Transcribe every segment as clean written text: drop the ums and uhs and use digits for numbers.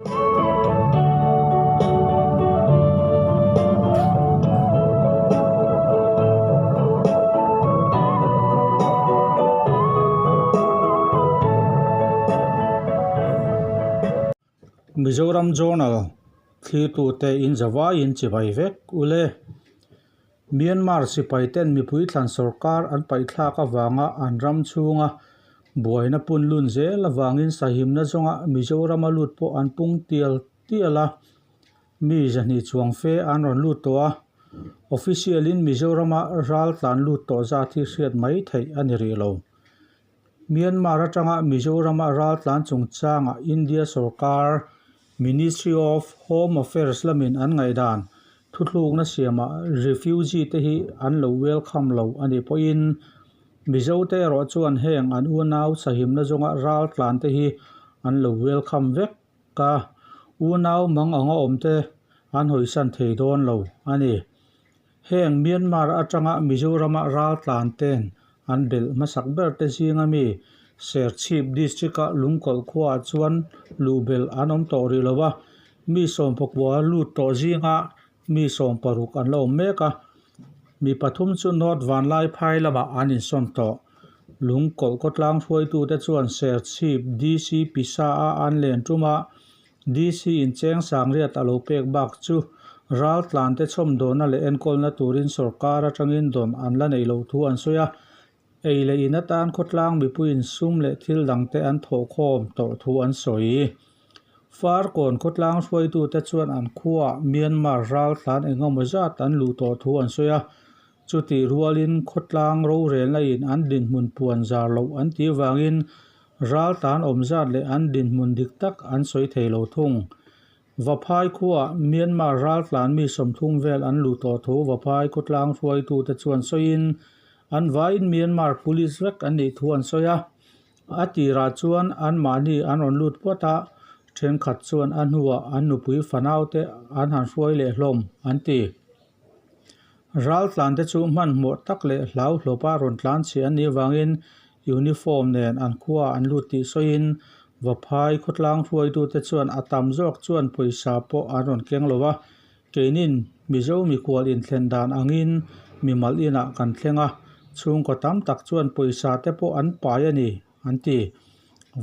Mizoram Journal thlirtute in zavaiin chibai vek ule. Myanmar sipaiten mipui thlan sorkar an paihthlak avanga an ram chhunga buaina punlun zel avangin sahimna zawnga Mizorama lut pawh an pung tial tial a, mi 200 chuang fe an rawn lut tawh a. Official in Mizorama ral tlan lut tawh zat hi hriat mai theih a ni rih lo. Myanmar atanga Mizorama ral tlan chungchangah India sorkar Ministry of Home Affairs lamin an ngaihdan thuthlukna siamah refugee te hi an lo welcome lo a nih pawhin Mizote erawh chuan heng an unau sahimna zawnga ral tlan te hi an lo welcome vek a, unau mang anga awm te an hawisan thei dawn lo a ni. Heng Myanmar atanga Mizorama ral tlan ten an belh hmasak ber te zinga mi Serchhip District-a Lungkawlh khuaah chuan luh belh an awm tawh rih lo a, mi 19 lut tawh zinga mi 16 an la awm mek a, mi pathum chu North Vanlaiphai lamah an insawn tawh. Lungkawlh khawtlang hruaitute chuan Serchhip DC Pisa-a an len ṭuma DC in cheng sangriat a lo pek bak chu ral tlante chhawmdawhna leh enkawlna turin sorkar atangin dawn an la neih loh thu an sawi a. Ei leh in atan khawtlang mipuiin sum leh thil dangte an thawhkhawm tawh thu an sawi. Farkawn khawtlang hruaitute chuan an khuaah Myanmar ral tlan engemaw zat an luh tawh thu an sawi a. Chutih rualin khawtlang rorelna in an dinhmun puan zar loh an tih vangin Ral tan awm zat leh an dinhmun dik tak an sawi thei lo thung. Vaphai khuaah Myanmar raltlan mi 30 vel an luh tawh thu Vaphai khawtlang hruaitute chuan sawiin an vaiin Myanmar police vek an nih thu an sawi a. A tirah chuan anmahni an rawn lut phawt a, thenkhat chuan a hnuah an nupui fanaute an han hruai leh hlawm an ti. Raltlan te chu hmanhmawh tak leh hlau hlawpa rawn tlan chhiah an nih avangin uniform nen an khuaah an lut tih sawiin Vaphai khawtlang hruaitute chuan a tam zawk chuan pawisa pawh an rawn keng lo a, keinin Mizo mikhual inthlen dan angin mimal inah kan thleng a, chhungkaw tam tak chuan pawisa te pawh an pai a ni, an ti.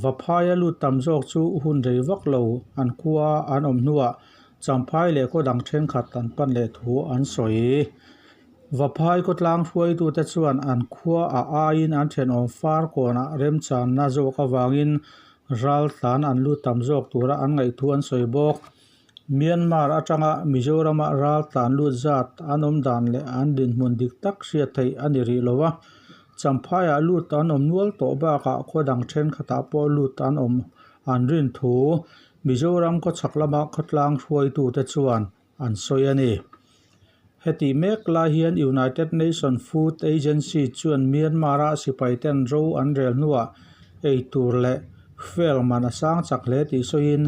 Vaphaia lut tam zawk chu hun rei vak lo an khua an awm hnuah Champhai leh khaw dang thenkhat an pan leh thu an sawi. Vaphai khawtlang hruaitute chuan an khua a aiin an thenawm far kawnah remchanna zawk avangin ral tlan an lut tam zawk tura an ngaih thu an sawi bawk. Myanmar atanga Mizorama ral tlan lut zat an awm dan leh an dinhmun dik tak hriat theih a ni rih lo a. Champhaiah lut an awm nual tawh bakah khaw dang thenkhatah pawh lut an awm an rin thu Mizoram khawchhak lama khawtlang hruaitute chuan an sawi a ni. Heti mek lai hian United Nation Food Agency chuan Myanmar-a sipaiten ro an rel hnuah ei tur leh fuel man a sang chak hle tih sawiin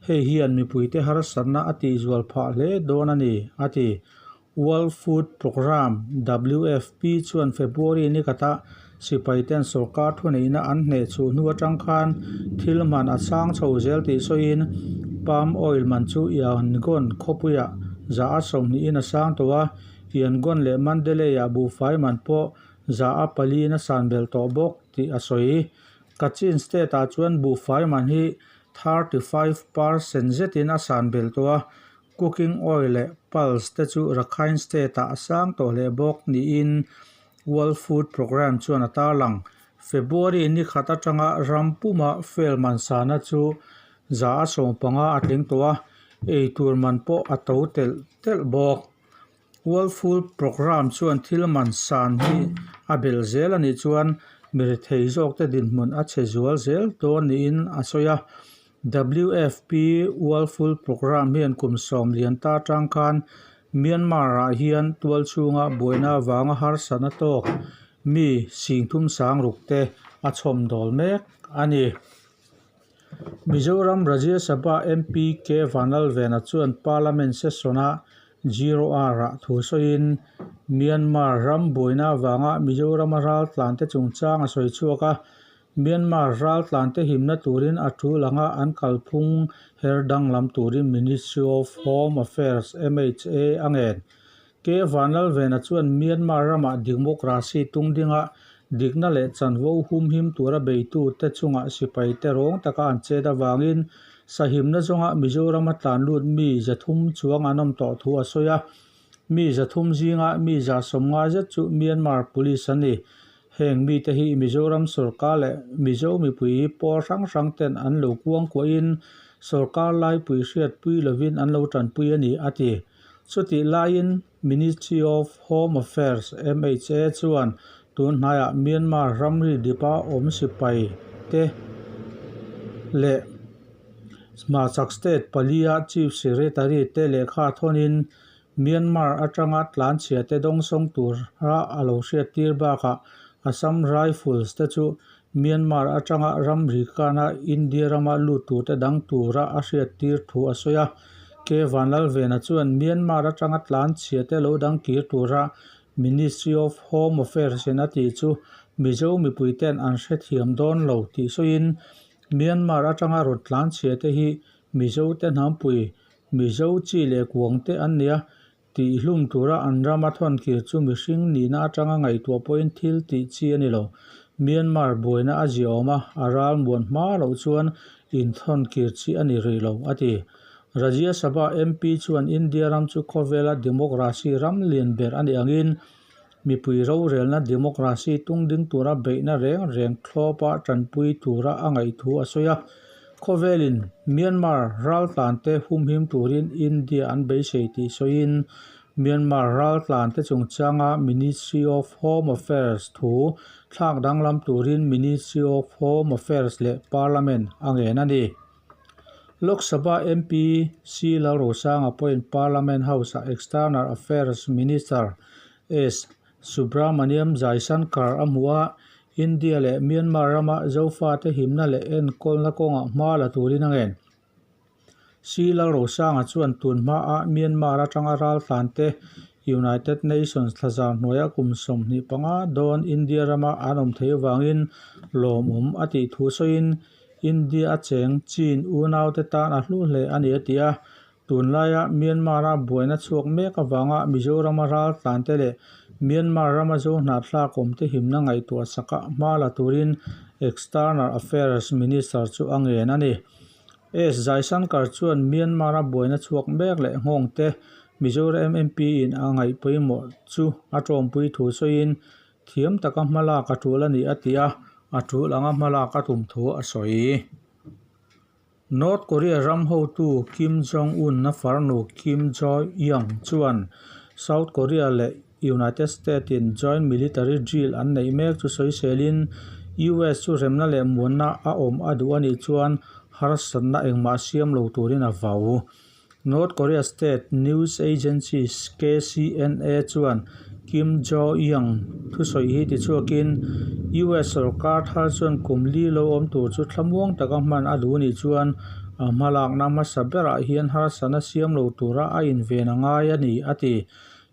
hei hian mipuite harsatna a tihzual phah hle dawn a ni, a ti. World Food Programme, WFP, chuan February ni khatah sipaiten sorkar thuneihna an hneh chhuh hnu atang khan thil man a sang chho zel tih sawiin palm oil man chu Yangon khawpuiah 120 in a sang tawh a, Yangon leh Mandalay-ah buhfai man pawh 400 in a san belh tawh bawk tih a sawi. Kachin state-ah chuan buhfai man hi 35% zetin a san belh tawh a, Cooking oil leh pulse te chu Rakhine State-ah a sang tawh hle bawk niin World Food Programme chuan a tarlang. February ni khat atanga ram puma fuel man sana chu 150 a tling tawh a, ei tur man pawh a to telh telh bawk. World Food Programme chuan thil man san hi a belh zel a nih chuan mirethei zawkte dinhmun a chhe zual zel dawn niin a sawi a. WFP, World Food Programme hian kum sawm lian ta atang khan Myanmar-ah hian tual chhunga buaina avanga harsatna tawk mi singthum sang ruk te a chhawm dawl mek a ni. Mizoram Rajya Sabha MP K Vanlalvena chuan Parliament session-a Zero Hour-ah thu sawiin Myanmar ram buaina avanga Mizorama raltlante chungchang a sawi chhuak a. Myanmar raltlante himna turin a tul anga an kalphung her danglam turin Ministry of Home Affairs, MHA, a ngen. K Vanlalvena chuan Myanmar ramah democracy tung dinga dikna leh chanvo humhim tura beitute chungah sipaite rawng taka an chet avangin sahimna zawnga Mizorama tlan lut mi 300 chuang an awm tawh thu a sawi a. Mi 300 zinga mi 150 zet chu Myanmar Police an ni. Heng mite hi Mizoram sorkar leh Mizo mipui pawl hrang hrang ten an lo kuang kuahin sorkar laipui hriatpui lovin an lo tanpui a ni, a ti. Chutih laiin Ministry of Home Affairs, MHA, chuan tun hnaiah Myanmar ramri dipa awm sipai te leh Hmachak State palia Chief Secretary te lehkha thawnin Myanmar atanga tlanchhia te dawngsawng tura a lo hriattir bakah Assam Rifles te chu Myanmar atanga ramri kana India rama lut turte dang tura a hriattir thu a sawi a. K Vanlalvena chuan Myanmar atanga tlanchhia te lo dang kir tura Ministry of Home Affairs in a tih chu Mizo mipui ten an hrethiam dawn lo tih sawiin Myanmar atanga rawn tlanchhia te hi Mizo te hnampui Mizo chi leh kuang te an nia, tihhlum tura an rama thawn kir chu mihring nihna atanga ngaihtuah pawhin thil tih chi a ni lo. Myanmar buaina a ziaawm a, a ral muan hma loh chuan inthawn kir chi a ni rih lo, a ti. Rajya Sabha MP chuan India ram chu khawvela democracy ram lian ber a nih angin mipui rorelna democracy tung ding tura beihna reng reng thlawpa tanpui tura a ngaih thu a sawi a. Khawvelin Myanmar raltlante humhim turin India an beisei tih sawiin Myanmar raltlante chungchanga Ministry of Home Affairs thu thlak danglam turin Ministry of Home Affairs leh Parliament a ngen a ni. Lok Sabha MP C Lalrosanga pawhin Parliament House-ah External Affairs Minister S Subramaniam Jaishankar a hmu a, India leh Myanmar rama Zofate himna leh enkawlna kawngah hma la turin a ngen. C Lalrosanga chuan tun hmaah Myanmar atanga raltlante United Nations thlazar hnuaia kum 25 dawn India rama an awm theih avangin lawmawm a tih thu sawiin India a cheng Chin unaute tan a hlu hle a ni a ti a. Tunlaia Myanmar-a buaina chhuak mek avanga Mizorama raltlante leh Myanmar rama zo hnahthlak awmte himna ngaihtuah saka hma la turin External Affairs Minister chu a ngen a ni. S Jaishankar chuan Myanmar-a buaina chhuak mek leh nghawngte Mizoram MP-in a ngaih pawimawh chu a tawmpui thu sawiin thiam taka hmalak a tul a ni a ti a, a tul anga hmalak a tum thu a sawi. North Korea ram hotu Kim Jong-un-a farnu Kim Jo-young chuan South Korea leh United States-in joint military drill an neih mek chu sawiselin US chu remna leh muanna a awm a duh a nih chuan harsatna engmah siam lo turin a vau. North Korea state news agency KCNA chuan Kim Jo-young thusawi hi tichhuakin US sorkar thar chuan kum li lo awm tur chu thlamuang taka hman a duh nih chuan a hmalakna hmasa berah hian harsatna siam lo tura a inven a ngai a ni, a ti.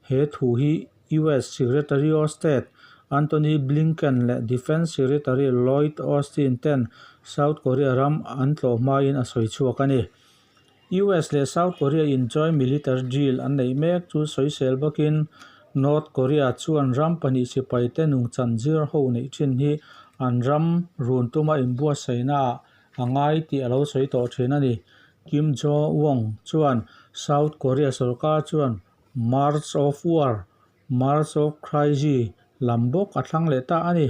He thu hi US Secretary of State Antony Blinken leh Defence Secretary Lloyd Austin ten South Korea ram an tlawh hmain a sawi chhuak a ni. US leh South Korea in joint military drill an neih mek chu sawisel bawkin North Korea chuan ram pahnih sipaite nungchan zir ho neih thin hi an ram run tuma inbuatsaihna ah a ngai tih a lo sawi tawh thin a ni. Kim Jong-un chuan South Korea sorkar chuan March of War, March of Crisis lam bawk a thlang leh ta a ni.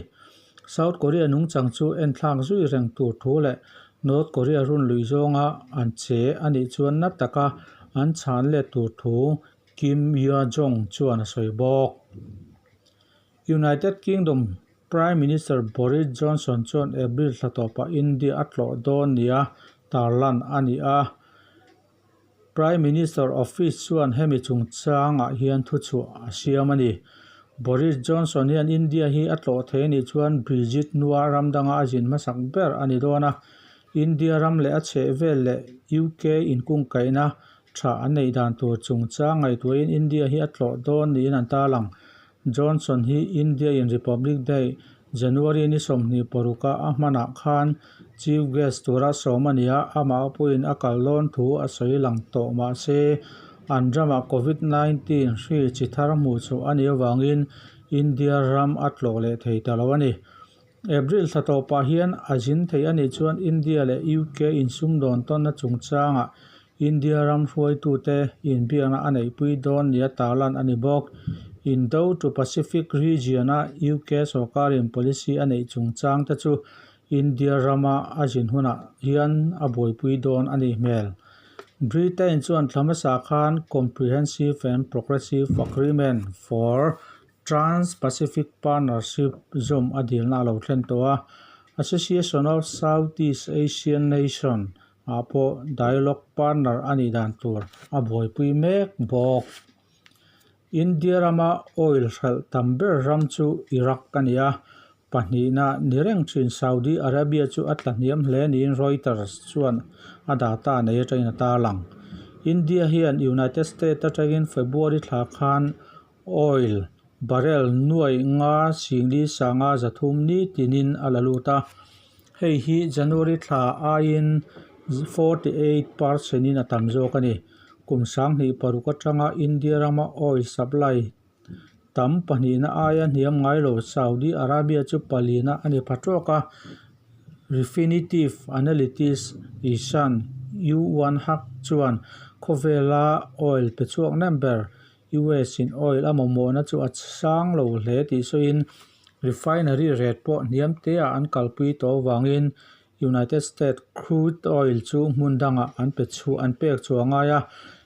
South Korea nungchang chu enthlak zui reng tur thu leh North Korea run lui zawnga an che a nih chuan na taka an chhan let tur thu Kim Yo-jong chuan a sawi bawk. United Kingdom Prime Minister Boris Johnson chuan April thla tawpah India a tlawh dawn nia tarlan a ni a. Prime Minister Office chuan hemi chungchangah hian thuchhuah a siam a ni. Boris Johnson hian India hi a tlawh thei a nih chuan Brexit hnua ram danga a zin hmasak ber a ni dawn a. India ram leh a chhehvel leh UK inkungkaihna tha an neih dan tur chungchang ngaihtuahin India hi a tlawh dawn niin an tarlang. Johnson hi India in Republic Day January ni 26 a a hmanah khan Chief Guest tura sawm a ni a, amah pawhin a kal dawn thu a sawi lang tawh mah se an ramah Covid 19 hri chi thar hmuh chhuah a nih avangin India ram a tlawh leh thei ta lo a ni. April thla tawpah hian a zin thei a nih chuan India leh UK insumdawn tawnna chungchangah India ram hruaitute inbiakna a neihpui dawn nia tarlan a ni bawk. Indo to Pacific region-a UK sorkarin policy a neih chungchangte chu India rama a zin hunah hian a buaipui dawn a nih hmel. Britain chuan thla hmasa khan Comprehensive and Progressive Agreement for Trans-Pacific Partnership zawm a dilna a lo thlen tawh a, Association of Southeast Asian Nation ah pawh dialogue partner a nih dan tur a buaipui mek bawk. India rama oil hralh tam ber ram chu Iraq a ni a, pahnihna ni reng thin Saudi Arabia chu a tla hniam hle niin Reuters chuan a data nei atangin a tarlang. India hian United States atangin February thla khan oil barrel nuai nga singli sanga 300 ni tinin a la lut a, hei hi January thla aiin 48 percent in a tam zawk a ni. Kum 2006 atanga India rama oil supply tam pahnihna aia hniam ngai lo Saudi Arabia chu palina a ni pha tawk a. Refinitiv Analytics Ihsan Ul Haq chuan khawvela oil pe chhuak nem ber US in oil a mamawhna chu a sang lo hle tih sawiin refinery rate pawh hniam te ah an kalpui tawh avangin United States crude oil chu hmun dangah an pe chhuah an pek chhuah a ngai a,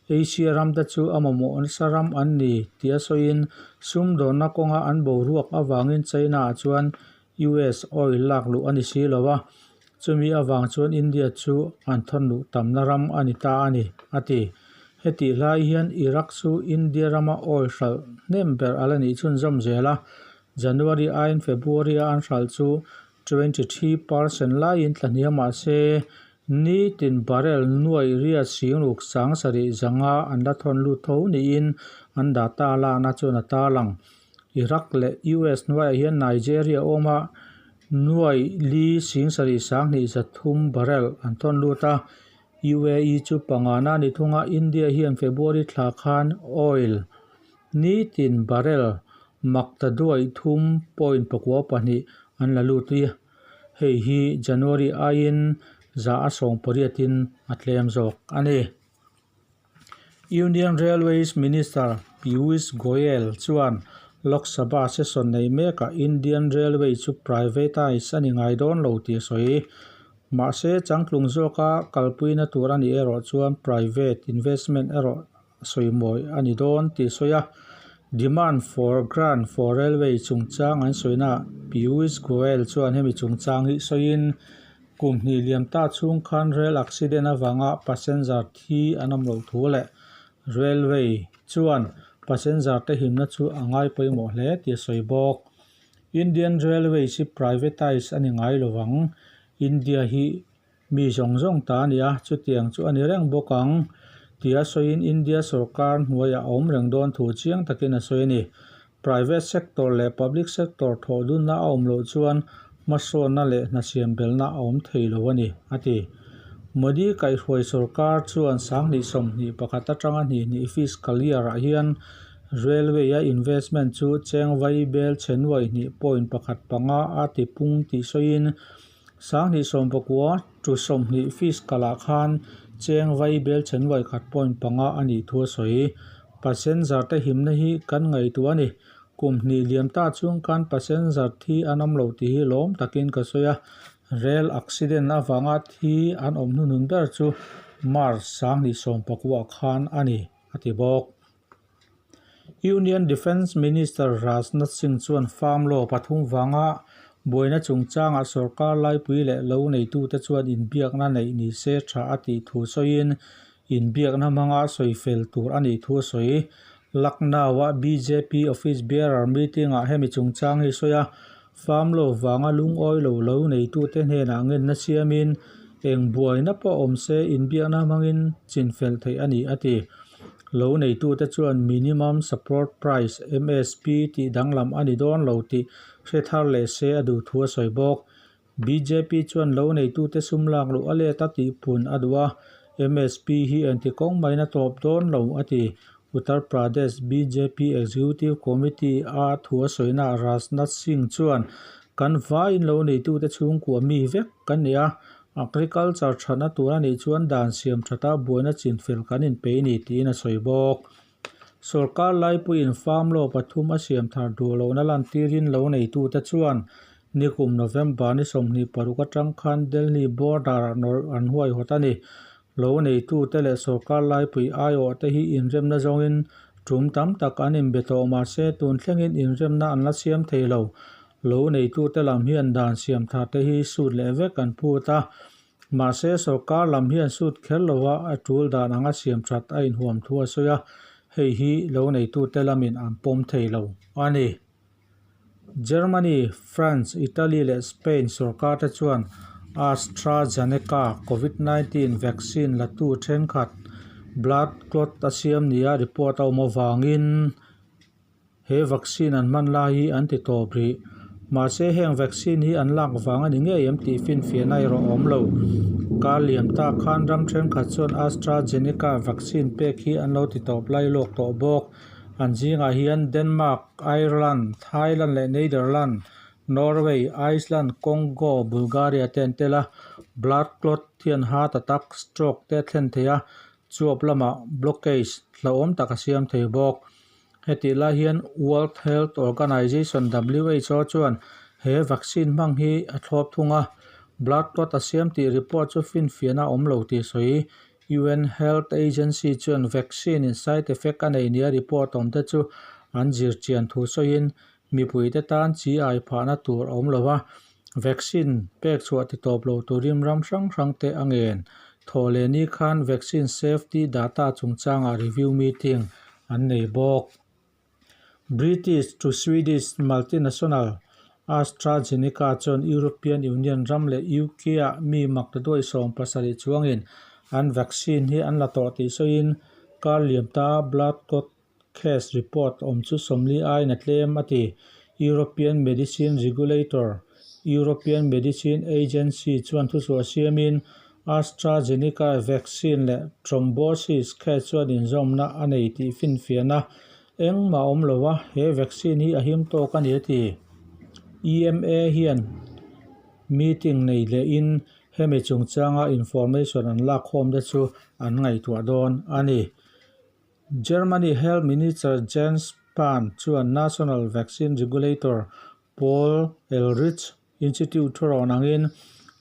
Asia ram te chu a mamawh nasa ram an ni tih a sawiin sumdawnna kawnga an boruak avangin China ah chuan US oil lak luh a ni si lo a, chumi avang chuan India chu an thawn luh tamna ram a ni ta a ni, a ti. Hetih hlai hian Iraq chu India rama oil hralh hnem ber a la nih chhunzawm zel a, January aiin February a an hralh chu 23 percent laiin tla hniam mah se nitin barrel nuai riat singruk sang sarih zanga an la thawn lut tho niin an data lakna chuan a tarlang. Iraq leh US hnuaiah hian Nigeria awm a, nuai li sing sarih sang hnih 300 barrel an thawn lut a, UAE chu pangana a ni thung a. India hian February thla khan oil nitin barrel maktaduai 3.42 an la lut i, hei hi January aiin 180% in a tlem zawk a ni. Union Railways Minister Piyush Goyal chuan Lok Sabha session nei mekah Indian Railway chu privatise a ni ngai dawn lo tih a sawi. Mahse changtlung zawka kalpuina tur a nih erawh chuan private investment erawh sawimawi a ni dawn tih a sawi a. Demand for grant for railway chungchang an sawinaah Piyush Goyal chuan hemi chungchang hi sawiin kum hnih liam ta chhung khan rail accident avanga passenger thi an awm loh thu leh railway chuan passenger te himna chu a ngai pawimawh hle tih a sawi bawk. Indian Railways hi privatise a ni ngai lovang. India hi mi zawng zawng ta a ni a, chutiang chu a ni reng bawk ang tia sawiin India sorkar hnuaiah a awm reng dawn thu chiang takin a sawi a ni. Private sector leh public sector thawh dunna a awm loh chuan hmasawnna leh hna siam belna a awm thei lo a ni, a ti. Modi kaihhruai sorkar chuan 2021 atanga hnih hnih fiscal year-ah hian railway-a investment chu cheng vai bel chhe nuai hnih point pakhat panga a ti pung tih sawiin 2019 to 20 fiscal-ah khan cheng vai bel chhe nuai khat point panga a nih thu a sawi. Passenger te himna hi kan ngaihtuah a ni. Kum hnih liam ta chhung khan passenger thi an awm lo tih hi lawm takin ka sawi a. Rail accident avanga thi an awm hnuhnun ber chu March 2019 khan a ni, a ti bawk. Union Defence Minister Rajnath Singh chuan farm law pathum vanga buaina chungchangah sorkar laipui leh lo neitute chuan inbiakna neih ni se tha a tih thu sawiin inbiakna hmanga sawi fel tur a nih thu a sawi. Lucknow-a BJP office bearer meeting-ah hemi chungchang hi sawi a, farm law vanga lungawi lo lo neitute hnenah ngenna siamin eng buaina pawh awm se inbiakna hmangin chin fel theih a ni, a ti. Lo neitute chuan Minimum Support Price, MSP, tih danglam a ni dawn lo tih hre thar leh se a duh thu a sawi bawk. Bjp chuan lo neitute sum lak luh a let a tihpun a duh a, MSP hi engti kawng main a tawp dawn lo, a ti. Uttar Pradesh bjp Executive Committee a thu a sawinaah Rajnath Singh chuan, Kan vaiin lo neitute chhungkua mi vek kan ni a, Agriculture thatna tur a nih chuan dan siam thata buaina chinfel kan inpeih a ni tiin a sawi bawk. Sorkar laipuiin farm law pathum a siam thar duh lohna lantirin lo neitute chuan nikum November ni 26 atang khan Delhi border-ah nawrh an huaihawt a ni. Lo neitute leh sorkar laipui aiawhte hi inremna zawngin tum tam tak an inbe tawh mahse tun thlengin inremna an la siam thei lo. Lo neitute lam hian dan siam tharte hi sut leh vek an phut a, mahse sorkar lam hian sut kher lova a tul dan anga siam that a inhuam thu a sawi a, hei hi lo neitute lamin an pawm thei lo a ni. Germany, France, Italy leh Spain sorkar te chuan AstraZeneca Covid 19 vaccine latu thenkhat blood clot a siam nia report a awm avangin, He vaccine an hman lai hi an ti tawp rih. Mahse heng vaccine hi an lak vang a ni ngei em tih finfiahna erawh a awm lo. Kar liam tak khan ram thenkhat chuan AstraZeneca vaccine pek hi an lo ti tawp lai lawk tawh bawk. An zingah hian Denmark, Ireland, Thailand leh Netherland, Norway, Iceland, Congo, Bulgaria te an tel a. Blood clot hian heart attack, stroke te a thlen thei a, chuap lamah blockage hlauhawm tak a siam thei bawk. Hetih lai hian World Health Organization, who, chuan he vaccine hmang hi a thlawp thung a, blood clot a siam tih report chu finfiahna a awm lo tih sawi. UN Health Agency chuan vaccine in side effect a nei nia report awm te chu an zir chian thu sawiin mipuite tan chi ai phahna tur a awm lo a, vaccine pek chhuah ti tawp lo turin ram hrang hrang te a ngen. Thawhlehni khan vaccine safety data chungchangah review meeting an nei bawk. British to Swedish multinational AstraZeneca chuan European Union ram leh UK-ah mi maktaduai 70 chuangin an vaccine hi an la tawh tih sawiin kar liam ta blood clot case report awm chu 40 aiin a tlem a ti. European Medicine Regulator, European Medicine Agency chuan thuchhuah siamin AstraZeneca vaccine leh thrombosis case chuan inzawmna a nei tih finfiahna engmah a awm lo a, he vaccine hi a him tawk a ni a ti. EMA hian meeting nei lehin hemi chungchanga information an lakkhawm te chu an ngaihtuah dawn a ni. Germany Health Minister Jens Spahn chuan National Vaccine Regulator Paul Ehrlich Institute thurawn angin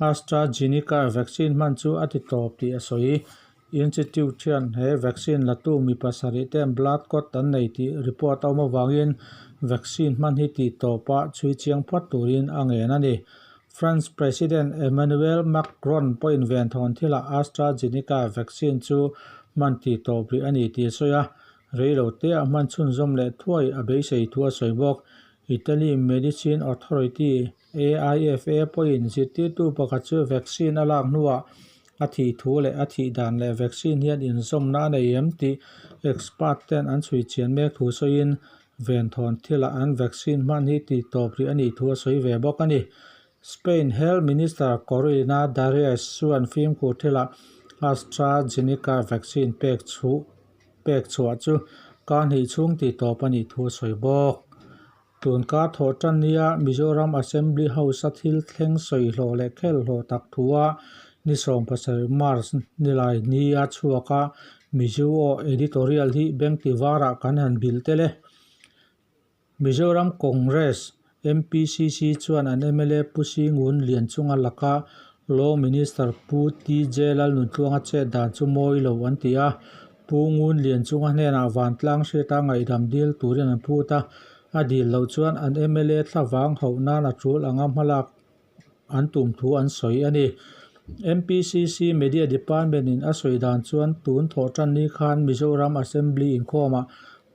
AstraZeneca vaccine hman chu a ti tawp tih a sawi. Institute hian he vaccine latu mi pasarih ten blood clot an nei tih report a awm avangin vaccine hman hi tih tawpah chhui chiang phawt turin a ngen a ni. France President Emmanuel Macron pawhin venthawn thilah AstraZeneca vaccine chu hman tih tawp rih a ni tih a sawi a, reiloteah hman chhunzawm leh thuai a beisei thu a sawi bawk. Italy Medicine Authority, AIFA, pawhin zirtirtu pakhat chu vaccine a lak hnuah a thih thu leh a thih dan leh vaccine hian inzawmna a nei em tih expert ten an chhui chian mek thu sawiin venthawn thilah an vaccine hman hi tih tawp rih a nih thu a sawi ve bawk a ni. Spain Health Minister Corina Darias chuan fimkhur thilah AstraZeneca vaccine pek chhuh Pek chhuah chu kar hnih chhung tih tawp a nih thu a sawi bawk. Tun kar thawh tan nia Mizoram Assembly House-a thil thleng sawi hlawh leh khel hlawh tak thua ni 17 March nilai nia chhuak a Mizo aw editorial hi bank tivarah kan han bilh tel e. Mizoram Congress, MPCC, chuan an mla Pu Singun Lianchunga laka Law Minister Pu TJ Lalnuntluanga chet dan chu mawi lo an ti a. Pu Ngun Lianchunga hnenah vantlang hriata ngaihdam dil turin an phut a, a dil loh chuan an mla thlavang hauh nan a tul anga hmalak an tum thu an sawi a ni. MPCC Media Department in a sawi dan chuan tun thawh tan ni khan Mizoram Assembly inkhawmah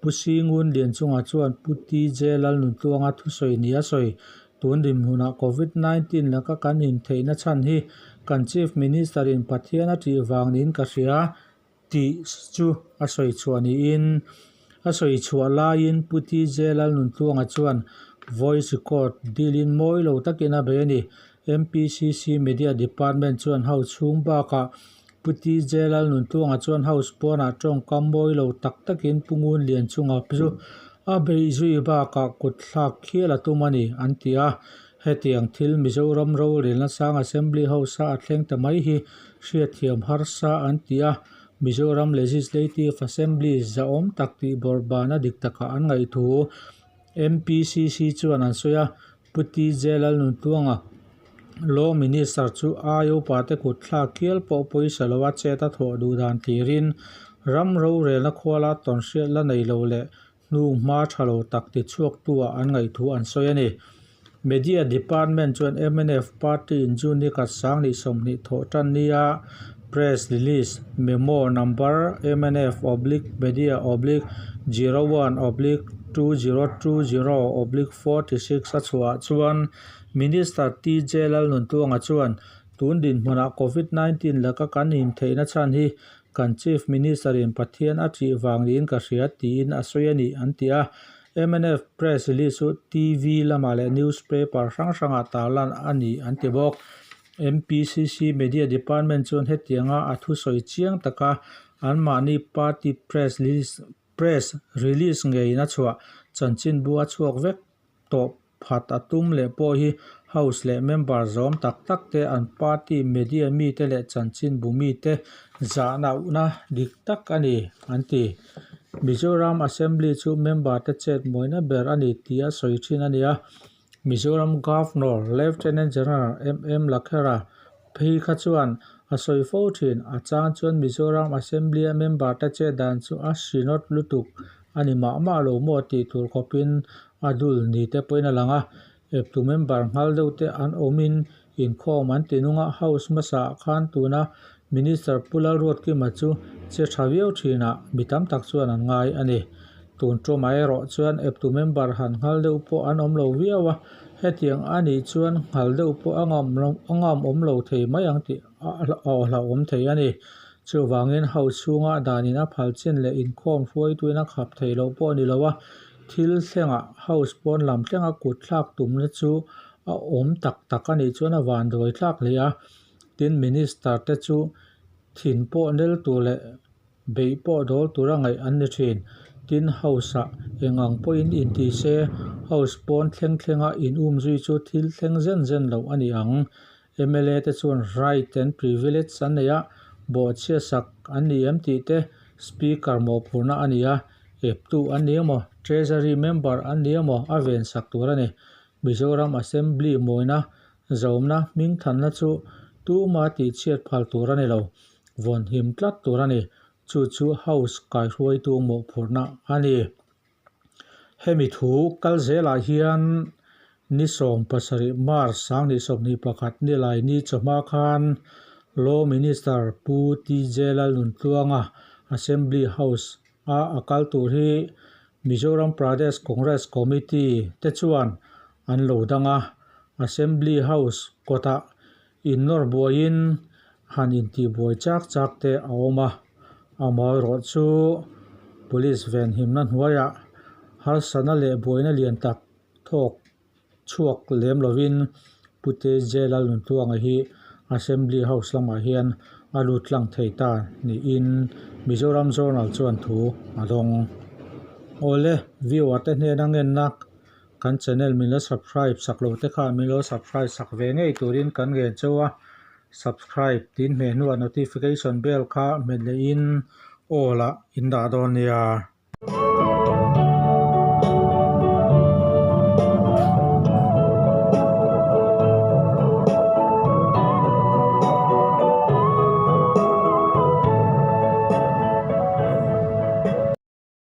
Pu Singun Lianchunga chuan Pu TJ Lalnuntluanga thusawi ni a sawi. Tun rimhmunah Covid 19 laka kan intheihna chhan hi kan Chief Minister in Pathian a tih vang niin ka hria. tih chu a sawi chhuah niin a sawi chhuah laiin Pu TJ Lalnuntluanga chuan voice record dilin mawi lo takin a bei a ni. MPCC Media Department chuan house chhung bakah Pu TJ Lalnuntluanga chuan house pawnah tawngkam mawi lo tak takin Pu Ngunlianchunga chu a beih zui bakah kut thlak khial a tum a ni, an ti a. Hetiang thil Mizoram rorelna sang Assembly House-a a thleng ta mai hi hriatthiam harsa an ti a, Mizoram Legislative Assembly zahawm tak tih bawrhbana dik takah an ngaih thu MPCC chuan an sawi a, Pu TJ Lalnuntluanga, Law Minister chu aia upate kut thlak kial pawh pawisa loa chet a thawh duh dan tlirin ram rorelna khuala tawnhriat la nei lo leh hnu hma tha lo tak tichhuaktu-ah an ngaih thu an sawi a ni. Media Department chuan mnf party in June ni khat sanghnih 20 thawh tan nia Press Release Memo Number mnf oblique media oblique 01 oblique 2020 oblique 46 a chhuah chuan Minister TJ Lalnuntluanga chuan tun dinhmunah Covid 19 laka kan intheihna chhan hi Kan Chief Minister in Pathian a ṭih vang niin ka hria tiin a sawi a ni, an ti a. Mnf Press release chu TV lamah leh newspaper hrang hrangah tarlan a ni, an ti bawk. MPCC Media Department chuan hetianga a thusawi chiang taka anmahni party press press release ngeiin a chhuah chanchinbu a chhuak vek tawh phat a tum leh pawh hi House leh member zawm tak tak te, an party media mite leh chanchinbu mite zahnauna dik tak a ni, an ti. Mizoram Assembly chu member te chet mawina ber a ni tia sawi thin a ni a. Mizoram Governor Lieutenant General MM Lakhera phei kha chuan a sawi fo thin. A chang chuan Mizoram Assembly-a member te chet dan chu a hrinawt lutuk a ni mah mah lo maw tih tur khawpin a dul ni te pawhin a lang a. Eptu member nghal deuh te an awmin inkhawm an ti nung a, House hmasa ah khan tuna Minister Pu Lalruatkima chu che tha viau thinah mi tam tak chuan an ngai a ni. Tun ṭawmah erawh chuan eptu member han nghal deuh pawh an awm lo viau a, hetiang a nih chuan nghal deuh pawh a ngam a ngam awm lo thei mai ang tih a hlauhawm thei a ni. Chuvangin House chhunga danin a phal chin leh inkhawm hruaituin a khap thei loh pawh a ni lo a, thil thlengah House pawn lam thlenga kut thlak tumna chu a awm tak tak a nih chuan a vanduai thlak hle a. Tin, Minister te chu thin pawh nel tur leh beih pawh dawl tura ngaih an ni thin. Tin, House-ah eng ang pawhin inti se, House pawn thleng thlenga in um zui chu thil thleng zen zen loh a ni ang. Mla te chuan right and privilege an nei a, bawhchhia sak an ni em tih te Speaker mawhphurhna a ni a, eptu an ni emaw, Treasury member an ni emaw a ven sak tur a ni. Mizoram Assembly mawina Zawmna hmingthanna chu tuma tihchhiat phal tur a ni lo, vawnhim tlat tur a ni. Chu chu House kaihruaitu mawhphurhna a ni. Hemi thu kal zelah hian ni 17 March 2021 nilai ni chawhma khan Law Minister Pu TJ Lalnuntluanga Assembly House a a kal tur hi Mizoram Pradesh Congress Committee te chuan an lo dang a, Assembly House kawtah innawr buaiin han intihbuai chak chak te a awm a, amaherawh chu Police venhimna hnuaiah harsatna leh buaina lian tak thawk chhuak lem lovin Pu TJ Lalnuntluanga hi Assembly House lamah hian a lut tlang thei ta niin Mizoram Journal chuan thu a dawng. Awle, viewer te hnena ngenna kan channel min la subscribe sak lo te kha min lo subscribe sak ve ngei turin kan ngen cheu a, subscribe tin hmeh hnuah notification bell kha hmet lehin all ah in dah dawn nia.